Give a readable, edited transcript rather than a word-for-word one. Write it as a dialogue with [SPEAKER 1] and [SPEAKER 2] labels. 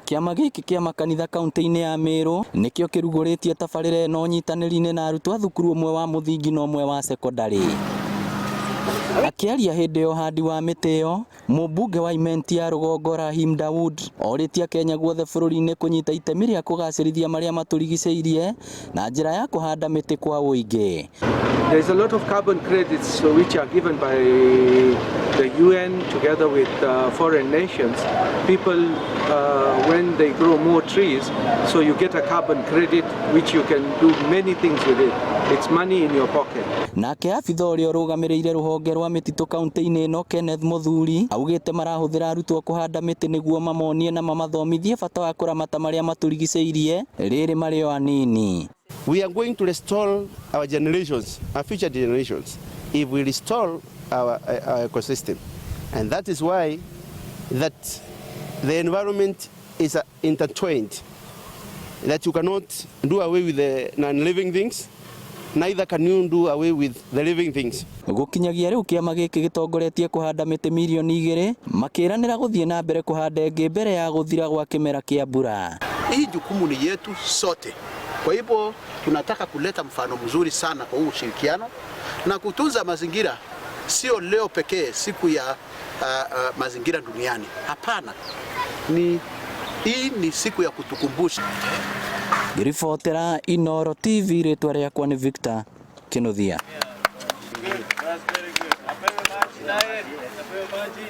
[SPEAKER 1] Kĩama gĩkĩ kĩa makanitha kaunti-inĩ ya Meru nĩkĩo kĩrugũrĩtie tabarĩra ĩno ũnyitanĩri-inĩ na arutwo a thukuru ũmwe wa mũthingi na ũmwe wa cekondarĩ. Akĩaria hĩndĩ ya ũhandi wa mĩtĩ ĩyo, mũmbunge wa Imenti ya rũgongo Rahim Daud orĩtie Akenya guothe bũrũri-inĩ kũnyita itemi rĩa kũgacĩrithia marĩa matũrigicĩirie na njĩra ya kũhanda mĩtĩ kwa ũingĩ.
[SPEAKER 2] There is a lot of carbon credits which are given by the UN together with foreign nations. People, when they grow more trees, so you get a carbon credit which you can do many things with it. It's money in your pocket.
[SPEAKER 1] Nake abitha ũrĩa ũrũgamĩrĩire rũhonge rwa mĩtitũ kaunti-inĩ ĩno Kenneth Muthuri augĩte marahũthĩra arutwo kũhanda mĩtĩ nĩguo mamonie na mamathomithie bata wa kũramata marĩa matũrigicĩirie rĩrĩ marĩ o anini.
[SPEAKER 3] We are going to restore our generations, our future generations, if we restore our ecosystem. And that is why that the environment is intertwined, that you cannot do away with the non-living things, neither can you do away with the living things.
[SPEAKER 1] Gũkinyagia rĩu kĩama gĩkĩ gĩtongoretie kũhanda mĩtĩ mirioni 2 makĩranĩra gũthiĩ na mbere kũhanda ĩngĩ mbere ya gũthira gwa kĩmera kĩa mbura.
[SPEAKER 4] Hii jukumu ni yetu sote. Kwa hivyo tunataka kuleta mfano mzuri sana kwa huu ushirikiano na kutunza mazingira, sio leo pekee, siku ya mazingira duniani. Hapana, ni hii ni siku ya kutukumbusha.
[SPEAKER 1] Ngĩribotera Inooro TV rĩtwa rĩakwa nĩ Victor Kinuthia.
[SPEAKER 2] That's very good. Apewe maji naye. Apewe maji.